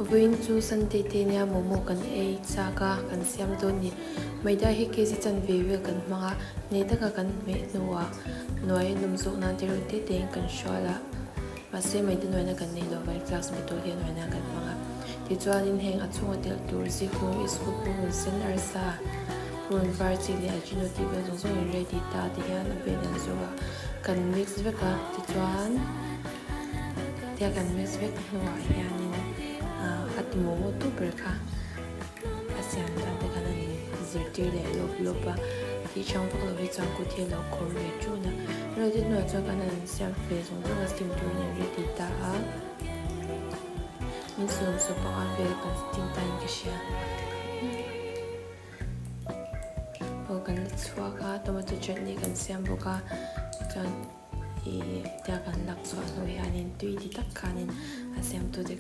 Vawiin chu Sunday te nia momo kan ei chak a, kan siam dawn ni. Maida hi kg chanve vel kan hmang a, nei taka kan hmeh hnuah nuai a nawm zawk nan te reuh te tein kan hrual a. Mahse maida nuaina kan nei lo vangin flask bottle hi a nuaina kan hmang a. Tichuanin heng a chhunga telh tur zikhlum, iskut, purun sen, arsa, purun var chi leh ajino tih vel zawng zawng in ready ta ti hian a vel an zawk a, kan mix vek a. Tichuan. Tia kan mix vek hnuah hianin a ti maw maw tu ber kha a siam dan te khan a in zirtir leh lawp lawp a, tih chang vak lo hi chuan kut hi a lo khawr ve tun a, rei te hnuah chuan kan han siam fe zawng zawng a steam turin an ready ta a, min sawm panga vel kan steam ta in ka hria. Aw kan la chhuak a tomato chutney kan siam bawk a chuan. Ih tia kan lak chhuah hnu hianin tui ti tak khanin a siamtute.